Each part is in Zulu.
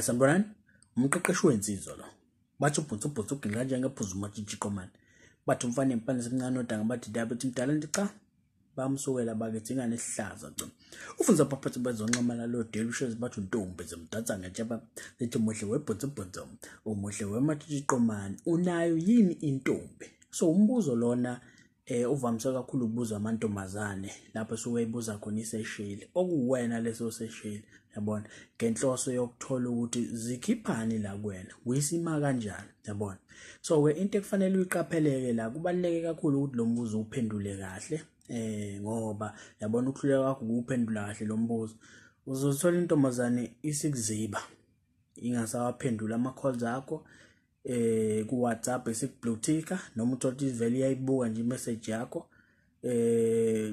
Sanibonani, umqeqeshi wensizwa lo. Bathi ubhutsu ubhutsu ugila kanjengephuzu umatshitshi qomane. Bathi umfana empane semncane odanga bathi dabe mdala nti cha. Bamsukela bakithi ingane esihlaza cha. Ufunza phaphathi bezonxamala lo delu ushezi bathi untombi zemdansa ngetsheba lithi muhle webhutsu bhutsu umuhle wematshitshi qomane unayo yini intombi. So umbuzo lona uvamise kakhulu ukubuza amantombazane lapho suke ebuza khona isesheli okuwena leso sesheli, yabona, ngenhloso yokuthola ukuthi zikhiphani la kuwena, uyisima kanjani, yabona. So ke into ekufanele uyiqapheleke la, kubaluleke kakhulu ukuthi lo mbuzo uphendule kahle, ngoba yabona ukuhluleka kwakho ukuphendula kahle lo mbuzo, uzothola intombazane isikuziba ingasawaphendula ama calls akho ku WhatsApp, isikublutika noma uthola ukuthi vele iyayibuka nje imessage yakho,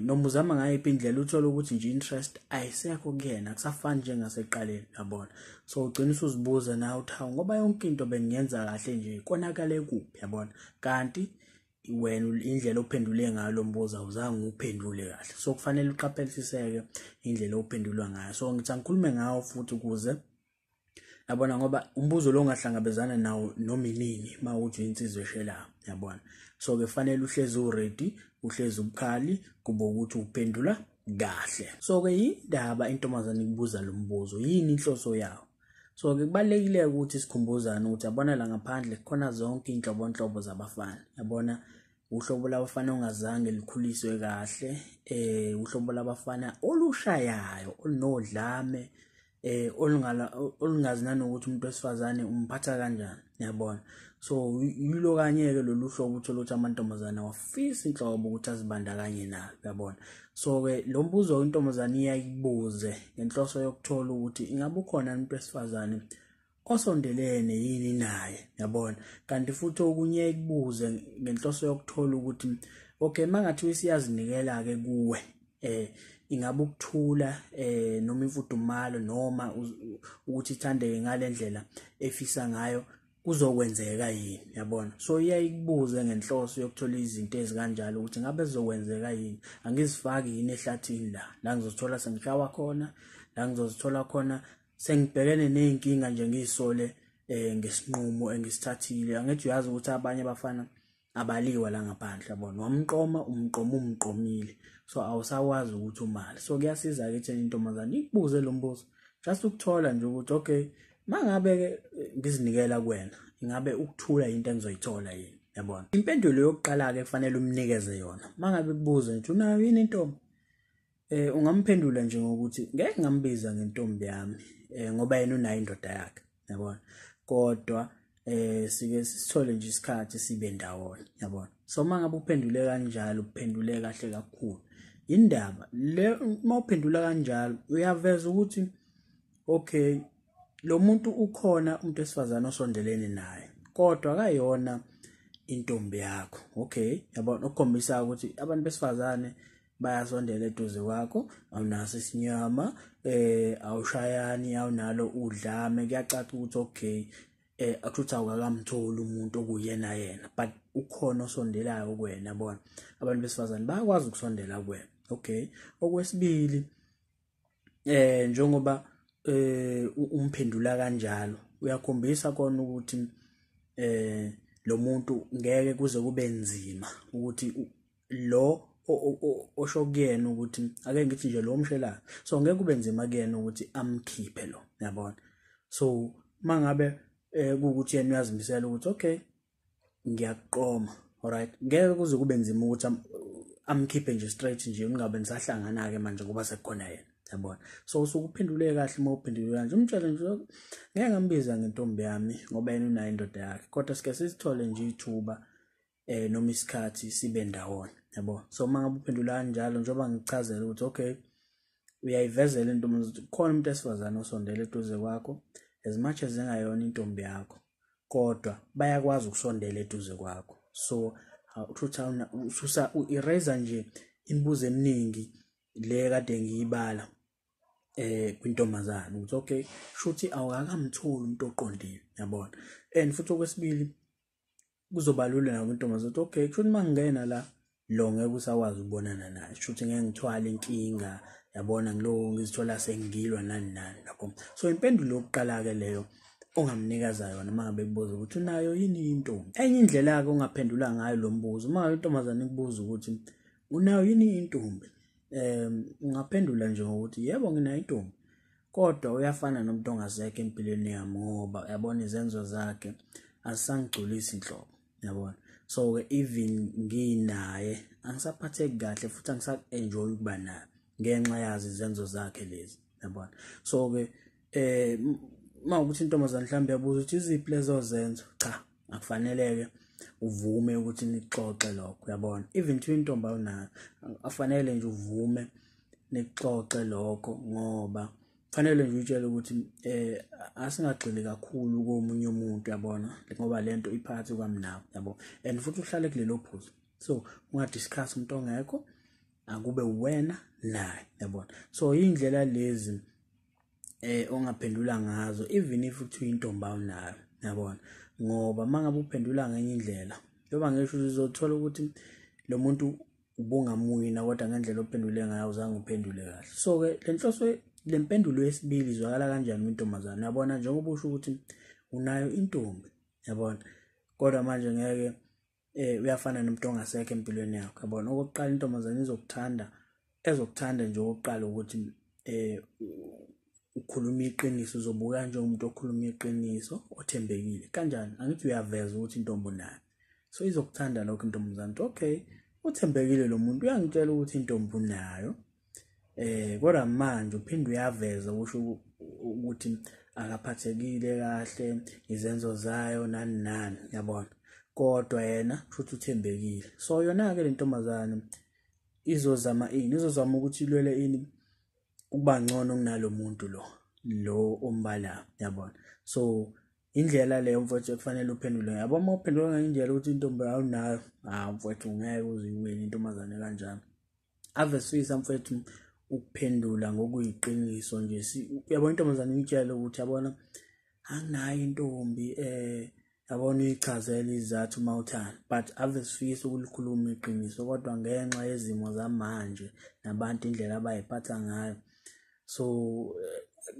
noma uzama ngayiphi indlela uthola ukuthi nje interest ayisekho kuyena, akusafani njengaseqaleni, yabona. So ugcina usuzibuza nawe uthi hawu, ngoba yonke into bengiyenza kahle nje, konakale kuphi, yabona. Kanti wena indlela ophendule ngayo lo mbuzo awuzange uphendule kahle, so kufanele uqaphelisiseke indlela ophendulwa ngayo. So ngithi angikhulume ngawo futhi ukuze yabona, ngoba umbuzo lo ongahlangabezana nawo noma inini mawuthi insizwe eshelayo, yabona. So ke fanele uhlezi uready, uhlezi ubukhali, kube ukuthi uphendula kahle. So ke indaba intombazane ikubuza lo mbuzo, yini inhloso yawo? So ke kubalekile ukuthi sikhumbuzane ukuthi yabona la ngaphandle khona zonke inhlobonhlobo zabafana, yabona. Uhlobo labafana ongazange likhuliswe kahle, uhlobo labafana olushayayo, olunodlame, olungazi nanokuthi umuntu wesifazane umphatha kanjani, yabona. So yilo kanye ke lolu hlobo uthola ukuthi amantombazane awafisi inhlobo ukuthi azibandakanye nalo, yabona. So ke lo mbuzo intombazane iyayibuze ngenhloso yokuthola ukuthi ingabe ukhona umuntu wesifazane osondelene yini naye, yabona. Kanti futhi okunye ikubuze ngenhloso yokuthola ukuthi okay, mangathi isiyazinikela ke kuwe, ingabe ukuthula noma imfudumalo noma ukuthi ithandeke ngalendlela efisa ngayo kuzokwenzeka yini, yabona. So iyayikubuze ngenhloso yokuthola izinto ezikanjalo ukuthi ngabe zizokwenzeka yini, angizifaki yini ehlathini la ngizothola sengishawa khona, la ngizozithola khona sengibhekene nezinkinga nje ngiyisole ngesinqumo engisithathile. Angithi uyazi ukuthi abanye abafana abaliwa la ngaphandle, yabona, wamqoma umqoma umqomile, so awusakwazi ukuthi umali. So kuyasiza ke thina intombazane ikubuze lo mbuzo just ukuthola nje ukuthi okay, mangabe ke ngizinikela kuwena, ingabe ukuthula into engizoyithola yini, yabona. Impendulo yokuqala ke kufanele umnikeze yona mangabe kubuza nje unayo yini intombi, ungamphendula nje ngokuthi ngeke ngambiza ngentombi yami, ngoba yena unayo indoda yakhe, yabona, kodwa sike sithole nje isikhathi sibe ndawonye, yabona. So mangabe uphendule kanjalo uphendule kahle kakhulu indaba le. Mawuphendula kanjalo uyaveza ukuthi okay, lo muntu ukhona umuntu wesifazane osondelene naye, kodwa akayona intombi yakho, okay, yabona. Okukhombisa ukuthi abantu besifazane bayasondela eduze kwakho, awunaso isinyama, awushayani, awunalo udlame, kuyacaca ukuthi okay, akuthi awukakamtholi umuntu okuyena yena, but ukhona osondelayo kuwena, yabona. Abantu besifazane bayakwazi ukusondela kuwena, okay. Okwesibili, njengoba umphendula kanjalo uyakhombisa kona ukuthi lo muntu ngeke kuze kube nzima ukuthi lo osho kuyena ukuthi ake ngithi nje lo mshelayo, so ngeke kube nzima kuyena ukuthi amkhiphe lo, yabona. So mangabe kuwukuthi yena uyazimisela ukuthi okay, ngiyakuqoma, alright, ngeke kuze kube nzima ukuthi amkhiphe nje straight nje, ungabe nisahlangana ke manje ngoba sekukhona yena, yabona. So usukuphendule kahle uma uphendule kanje, umtshele nje ngeke ngambiza ngentombi yami ngoba yena unayo indoda yakhe, kodwa sike sisithole nje ithuba noma isikhathi sibe ndawonye, yabo. So mangabe uphendula kanjalo, njengoba ngichazela ukuthi okay, uyayivezela into ukuthi khona umuntu esifazane osondele eduze kwakho, as much as engayona intombi yakho, kodwa bayakwazi ukusondela eduze kwakho. So uthutha ususa u-eraser nje imibuzo eminingi le kade ngiyibala kwintombazane ukuthi okay, shuthi awukakamtholi umuntu oqondile, yabona. And futhi okwesibili kuzoba lula nakwintombazane ukuthi okay, kushuthi mangingena la lo ngeke usakwazi ukubonana naye, shuthi ngeke ngithwale inkinga Yabona, ngilo ngizithola sengilwa nani nani yabo. So impendulo yokuqala ke leyo ongamnikeza yona uma ngabe kubuza ukuthi unayo yini intombi. Enye indlela ke ongaphendula ngayo lo mbuzo, uma ngabe intombazane ikubuza ukuthi unayo yini intombi, ungaphendula nje ngokuthi yebo nginayo intombi, kodwa uyafana nomuntu ongasekho empilweni yami ngoba yabona izenzo zakhe azisangigculisi inhlobo, yabona. So ke even nginaye angisaphatheki kahle futhi angisa-enjoy ukuba naye ngenxa yazo izenzo zakhe lezi, yabona. So ke uma ukuthi intombazane mhlawumbe yabuza ukuthi iziphi lezo zenzo, cha akufaneleke uvume ukuthi nixoxe lokho, uyabona. Even to intombi awunayo afanele nje uvume nixoxe lokho, ngoba kufanele nje utshele ukuthi asingagxili kakhulu komunye umuntu, uyabona, ngoba lento iphakathi kwami nawe, yabo. And futhi uhlale kulelo phuzu, so ungadiscuss umuntu ongekho, akube wena naye, yabona. So indlela lezi ongaphendula ngazo even if uthi intombi awunayo, yabona, ngoba mangabe uphendula ngenye indlela, njengoba ngisho uzothola ukuthi lo muntu ubungamwina kodwa ngendlela ophendule ngayo uzange uphendule kahle. So ke lenhloso lempendulo yesibili izwakala kanjani kwintombazane, yabona, njengoba usho ukuthi unayo intombi, yabona, kodwa manje ngeke uyafana nomuntu ongasekho empilweni yakho, yabona. Okokuqala intombazane izokuthanda, ezokuthanda nje okokuqala ukuthi ukhuluma iqiniso, uzobuka njengomuntu okhuluma iqiniso othembekile. Kanjani? Angithi uyaveza ukuthi intombi unayo, so izokuthanda lokho intombazane, okay uthembekile lo muntu, uyangitshela ukuthi intombi unayo, kodwa manje uphinde uyaveza usho ukuthi akaphathekile kahle izenzo zayo nani nani, yabona, kodwa yena futhi uthembekile. So yona ke le ntombazane izozama ini, izozama ukuthi ilwele ini ukuba ngcono kunalo muntu lo ombala, yabona. So indlela leyo mfowethu ekufanele uphendule, yabo. Uma uphendula ngendlela ukuthi intombi awunayo, ah mfowethu ngeke uziwine intombazane kanjalo. Ave sifisa mfowethu ukuphendula ngokuyiqiniso nje, uyabona intombazane uyitshele ukuthi yabona anginayo intombi, yabona uyichazela izathu mawuthanda, but ave sifisa ukulikhuluma iqiniso, kodwa ngenxa yezimo zamanje nabantu indlela abayiphatha ngayo, so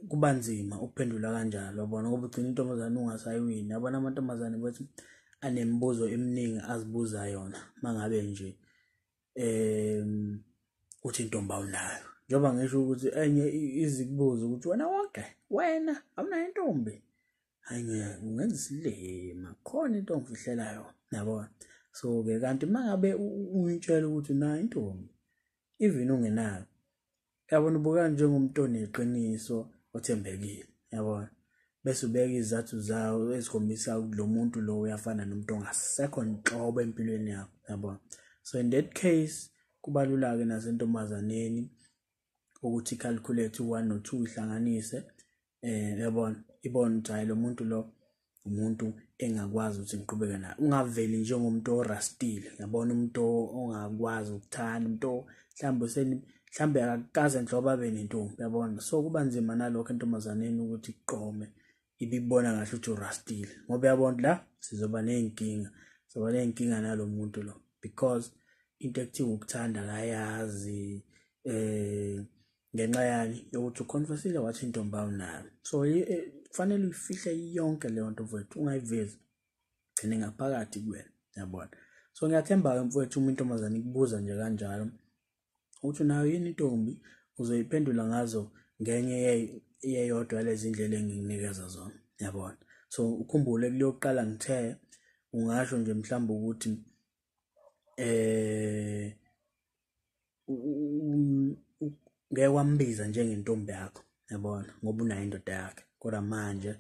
kuba nzima ukuphendula kanjalo, yabona, ngoba ugcina intombazane ungasayiwini. Yabona amantombazane bethu anemibuzo eminingi azibuza yona mangabe nje uthi intombi awunayo, njengoba ngisho ukuthi enye izikubuza ukuthi wena wonke wena awunayo intombi, hayi ngeke ungenza isilima, khona into ongifihlela yona, yabona. So ke kanti mangabe uyitshela ukuthi unayo intombi even ungenayo, yabona, ubuka njengomuntu oneqiniso othembekile, yabona, bese ubeka izathu zawo ezikhombisa ukuthi lo muntu lo uyafana nomuntu ongasekho nhlobo empilweni yakho, yabona. So in that case kubalula ke nasentombazaneni ukuthi calculate 1 no 2 ihlanganise, yabona, ibone ukuthi hayi lo muntu lo umuntu engakwazi ukuthi ngiqhubeke naye. Ungaveli njengomuntu orastile, yabona, umuntu ongakwazi ukuthanda, umuntu mhlawumbe mhlawumbe akakaze nhlobo abe nentombi, yabona. So kuba nzima nalokho entombazaneni ukuthi iqome ibibona kahle ukuthi urastile, ngoba yabona la sizoba ney'nkinga, sizoba ney'nkinga nalo muntu lo, because into ekuthiwa ukuthanda akayazi, ngenxa yani yokuthi uconfessile wathi intombi awunayo. So kufanele uyifihle yonke leyo nto mfowethu, ungayivezi, gcine ngaphakathi kuwena, yabona. So ngiyathemba-ke mfowethu uma intombazane ikubuza nje kanjalo ukuthi unayo yini intombi, uzoyiphendula ngazo ngenye yeyodwa lezi ndlela engikunikeza zona, yabona. So ukhumbule kuyoqala ngithe ungasho nje mhlawumbe ukuthi ngeke wambiza njengentombi yakho, yabona, ngoba unayo indoda yakhe, kodwa manje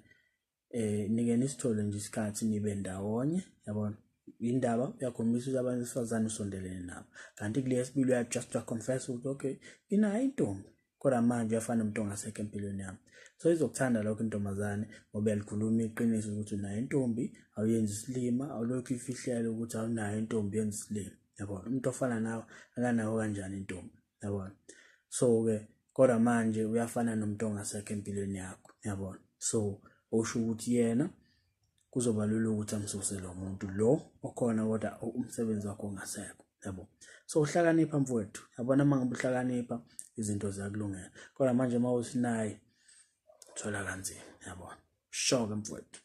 nike nisithole nje isikhathi nibe ndawonye, yabona. Indaba uyakhombisa ukuthi abantu besifazane usondelene nabo, kanti kule yesibili uya just confess ukuthi okay nginayo intombi, kodwa manje uyafana nomuntu ongasekho empilweni yami. So izokuthanda lokho intombazane ngoba uyalikhuluma iqiniso ukuthi unayo intombi, awuyenzi isilima, awulokhu ifihlele ukuthi awunayo intombi, yenza isilima, yabona. Umuntu ofana nawe akanawo kanjani intombi, yabona. So ke kodwa manje uyafana nomuntu ongasekho empilweni yakho, yabona. So osho ukuthi yena kuzoba lula ukuthi amsuse lo muntu lo okhona kodwa umsebenzi wakho ongasekho, yabo. So uhlakanipha mfowethu, yabona, uma ngabe uhlakanipha Izinto ziyakulungela. Kodwa manje uma uthi nayi, thola kanzima, yabona. Sho-ke mfowethu.